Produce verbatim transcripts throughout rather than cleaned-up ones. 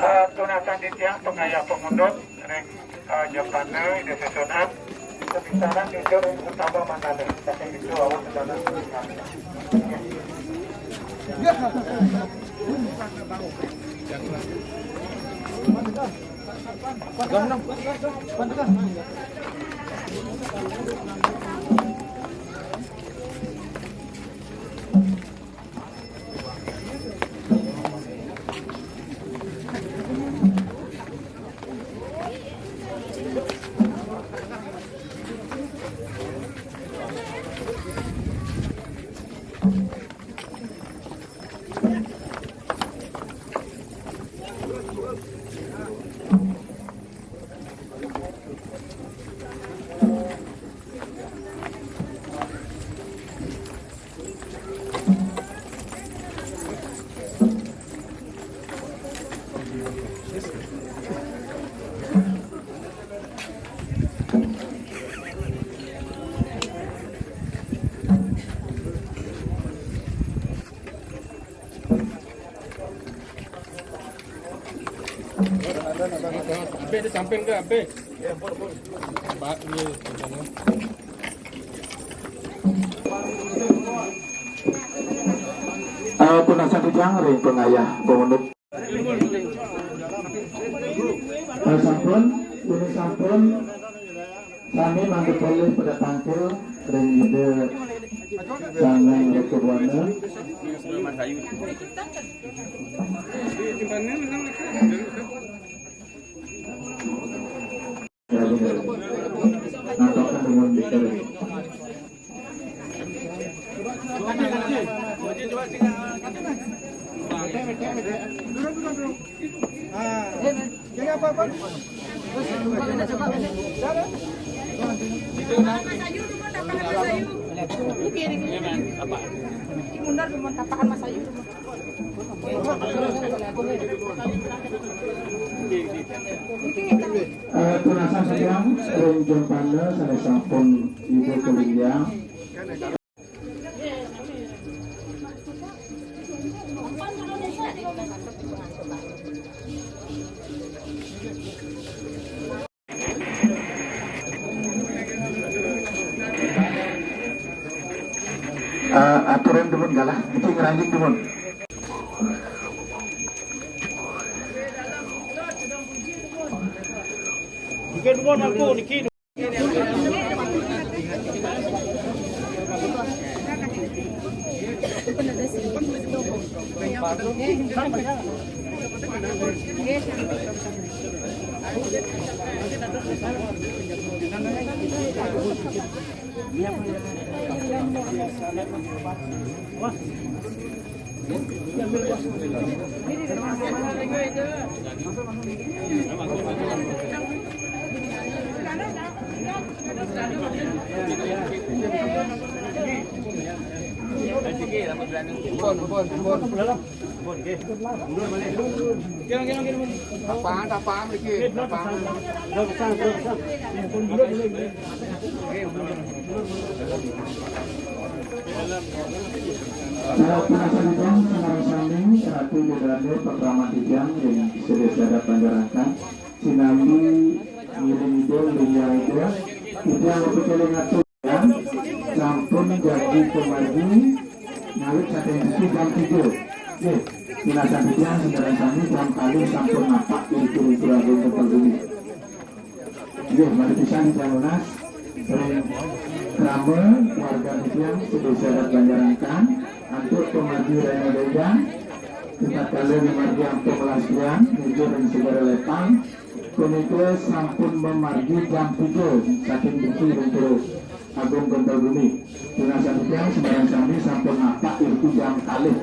Eh, tunasan titiang pangayah pangundut ring, eh, jempana Ida Sesonan, sapisanan Ida ring Utama Mandala. Saking Ida awan sedanan. Abis di samping ke, abis. Ayo, tunasan titiang ring pangayah pangundut. Eh, sampun, ini sampun. Sami mangda polih pada tangkil ring Ida Sang Hyang Rukhubuana. Nampakkan dengan dikering. Eh, tunasan titiang ring jempana sane sampun Ida kalinggihang. Eh, aturan dumun galah, niki ngranjing dumun. Niki dumun aku, niki. Pun, pun, pun. Apaan, apaan lagi? Apaan? Para penasaran, saudara sami, Ratu Ida Dané, pakraman titiang ring sedaya adat Banjarangkan, sinambi ngiring Ida, nglinggih Ida, titiang mapakéling atur. Sampun jagi pamargi ngawi saking siki jam tiga. Nggih, pinasaran titiang sadaya sami jam kalih sampun napak ring Pura Agung Gempol Gumi. Nggih, malih pisan titiang nunas ring krama warga titiang sedaya adat Banjarangkan antuk pamargi Rena Dendang, ritatkala ngamargi Ampung Lastri nuju ring Segara Lepang, punika sampun mamargi jam tiga saking driki ring Pura Agung Gempol Gumi. Pinasaran titiang sadaya sami sampun napak ring jam kalih.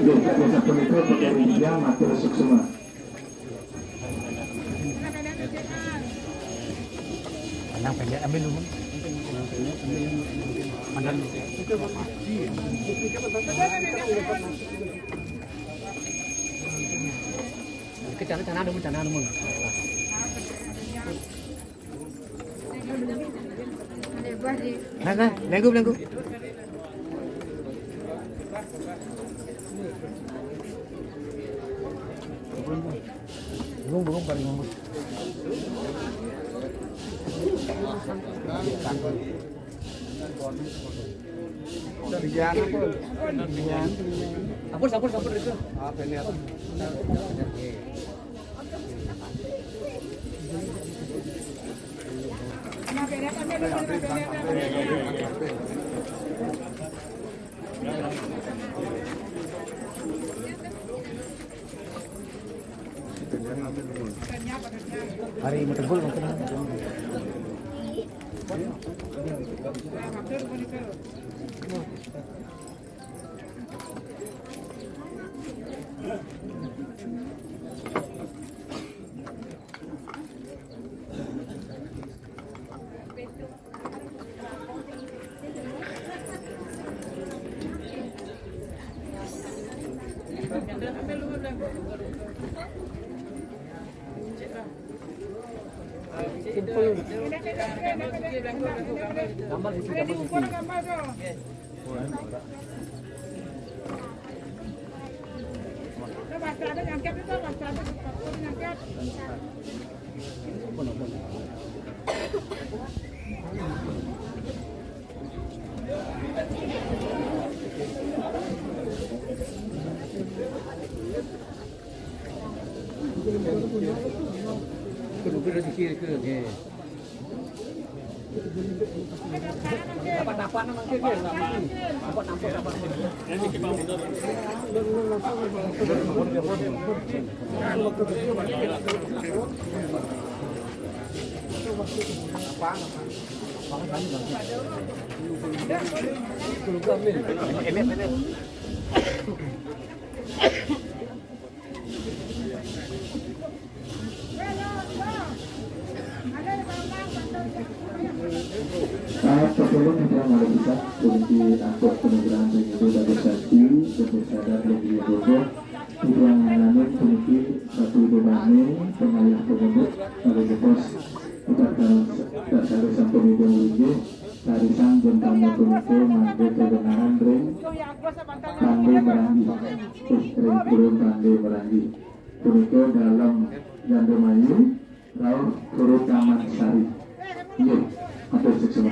Nggih, sapunika pakéling titiang matur suksma. Pandang pendek, ambil dulu. Pandang. Ke sana, sana dulu, sana dulu. Nah, nah, belenggu, belenggu. Burung, burung paling lembut. Ampun, ampun, ampun, itu. Hari Matebul mungkin. Sampun titiang malih pisan puniki antuk panugrahan ring Ida dados sati, dados sadar ring Ida Bapa. Titiang nganut puniki Ratu Ida Dané, pangayah pamundut, malih gepos, tatkala, tatkala sampun Ida nggih, rarisang jempangan punika mangda kabenaran ring Pandé Meranggi. Eh, ring Pura Pandé Meranggi. Punika Dalem Gandamayu, rauh Pura Taman Sari. Inggih, matur suksma.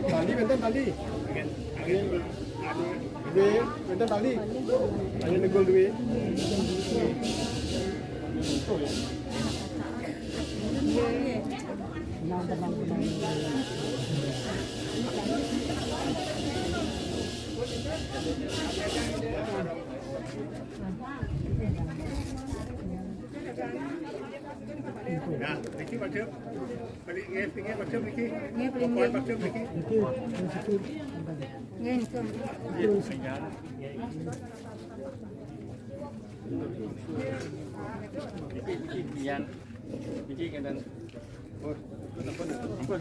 Tali, wénten tali. Duit, wénten tali. Tali negul duit. Nah, Ricky macam. Balik, eh, pergi macam Ricky. Ni paling Buat dia. Macam Ricky. Ni, ni tu. Yan. Ricky, kanan. Oh, apa, apa, apa?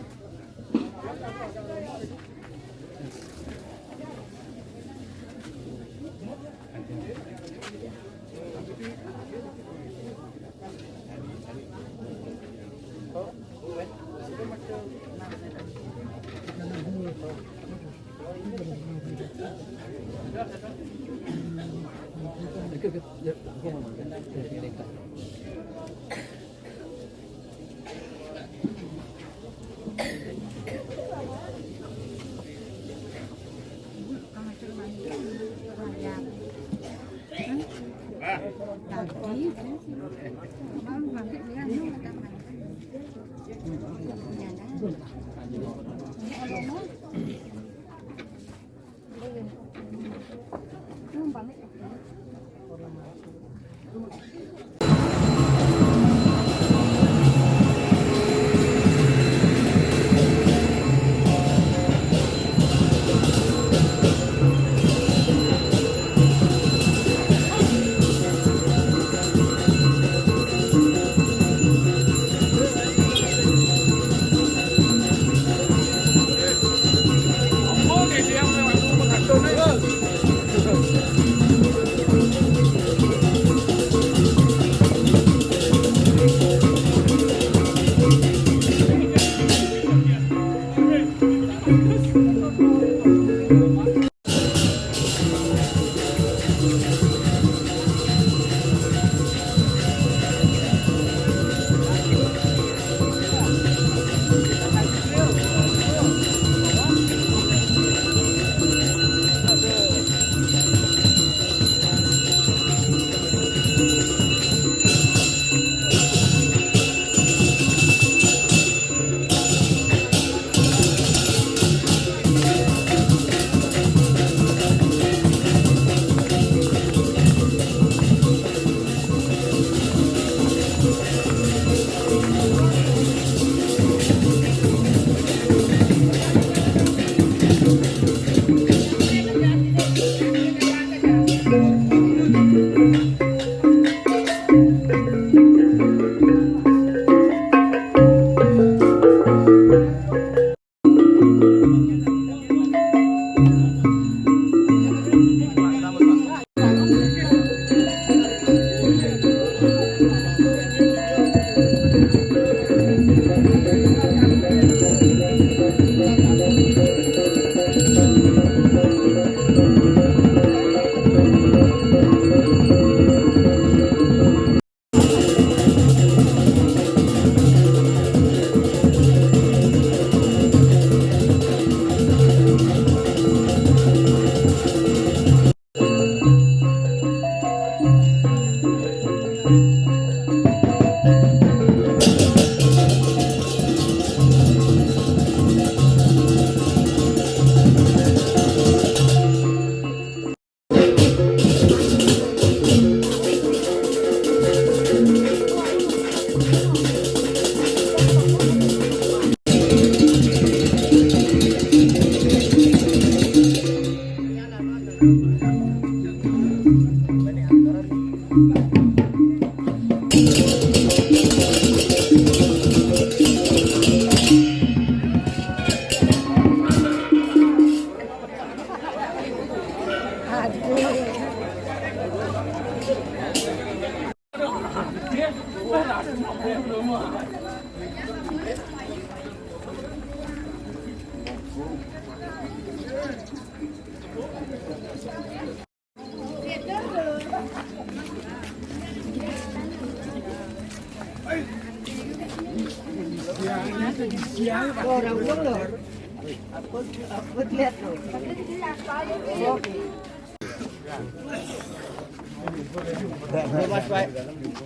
Mas Pait,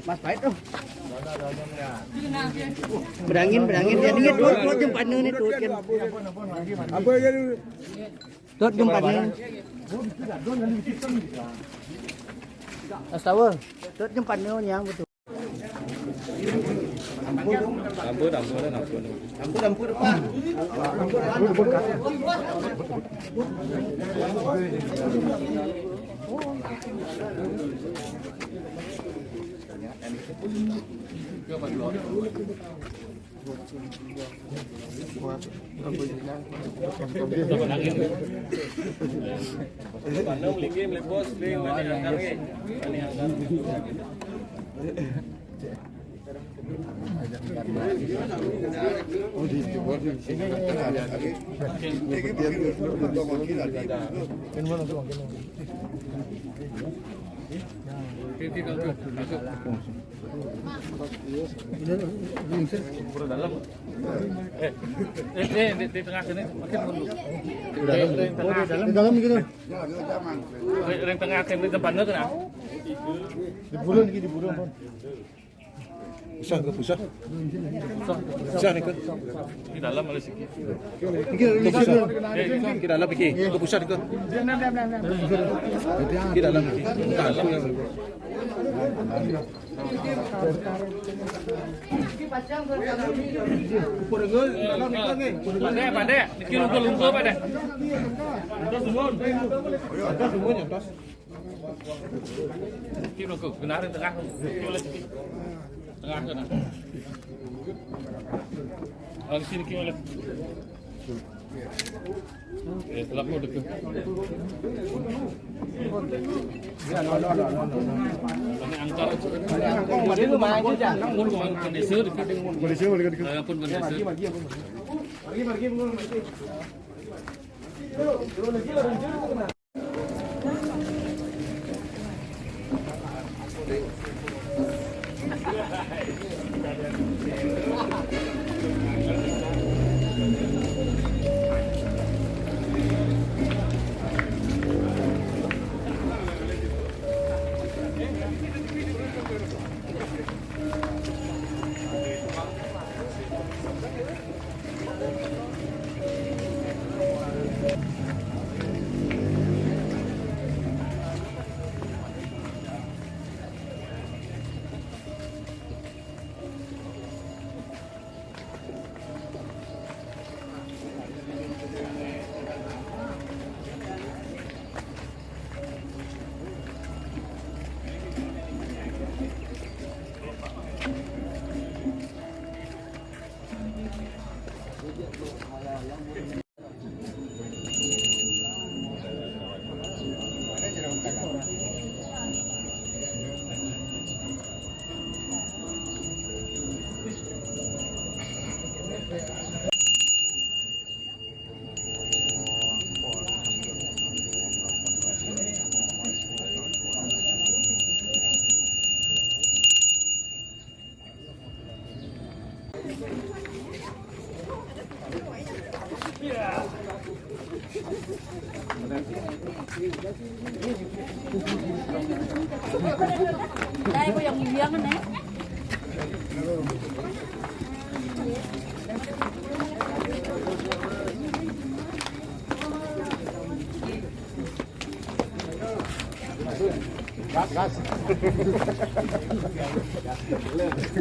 Mas Pait tuh. Berangin, berangin. Ya, ini tuh, tuh jempana nih tuh kan. Apa ya? Tuh jempana. Astawa. Tuh jempana yang betul. Ampun, ampun, ampun. Ampun, ampun, Pak. Dalam. Eh, eh, eh, di, di tengah sini, makin mundur. Di dalam. Di dalam gitu. Ring, ring tengah, ring depan itu nah. Di bulan iki, di bulan, Pon. Pusat ke pusat. Pusat nih, Kak. Di dalam ada sikit. Iki lho, iki lho. Iki dalam iki. Ke pusat ke. Iki dalam iki. Dalam ya. Pandai, pandai. Niki lungguh-lungguh, pandai. Atas suwun. Atas suwun, atas. Iki lho, Gus, benar tengah. Tengah kena. Langsung iki oleh. Eh, selaku deket. Ini angkar. Angkar, mari lu main aja. Angkar, bukan desa deket. Bukan desa, bukan desa. Saya pun bukan desa. Dai ko yang biang ne. Gas, gas.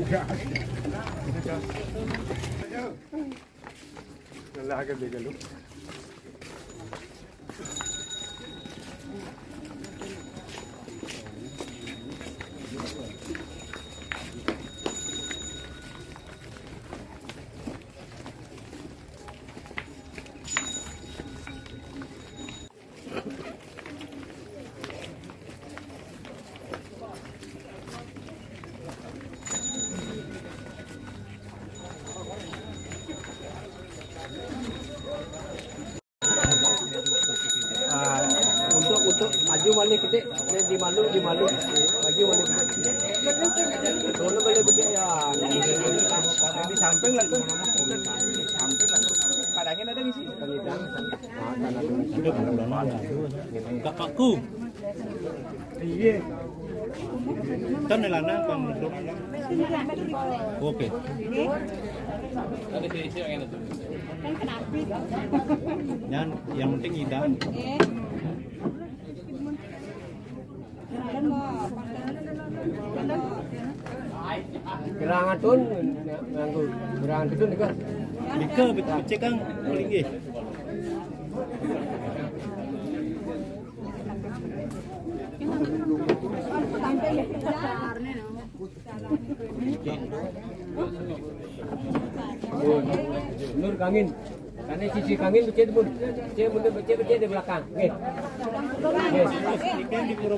Gas. Lalaki dia lu. Ah, untuk, untuk maju balik gede, dia di malu, di malu. Maju balik gede. Turun balik gede ya. Di samping lah tuh. Samping lah tuh. Padangin ada di sini. Kakakku. Iya. Kan lanang kan. Oke. Yang, yang penting idan. Gerangan tun, nganggo gerangan tun nika. Nika becik, Kang, paling nggih. Nur kangin. Karena sisi kangin becik pun. Becik, mundur becik, becik di belakang. Nggih. Nggih.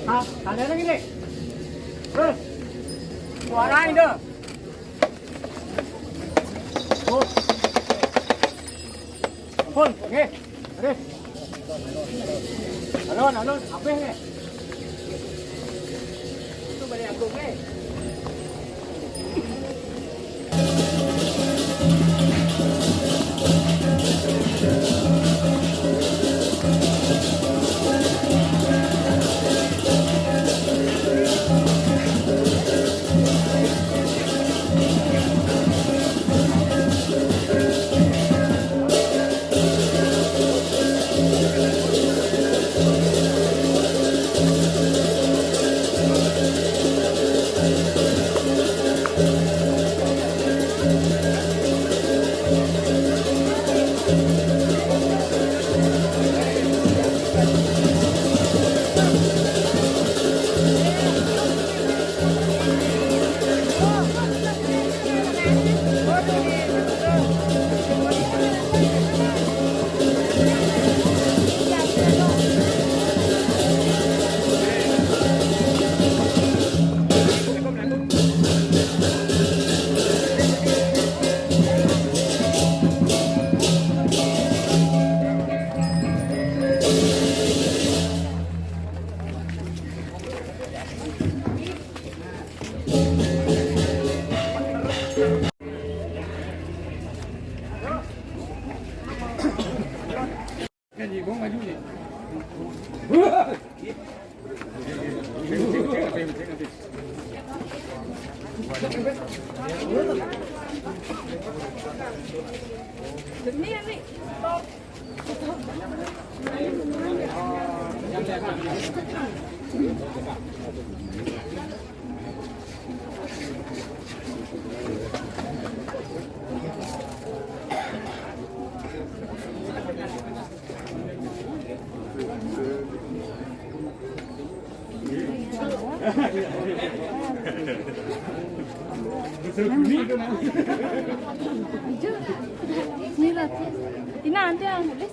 Hah? Tandanya gini. Terus. Suarain dong. Full. Full. Oke. Terus. Alon, alon, apa nih? Itu balik aku, oke. Mira, Tina, antes ángeles.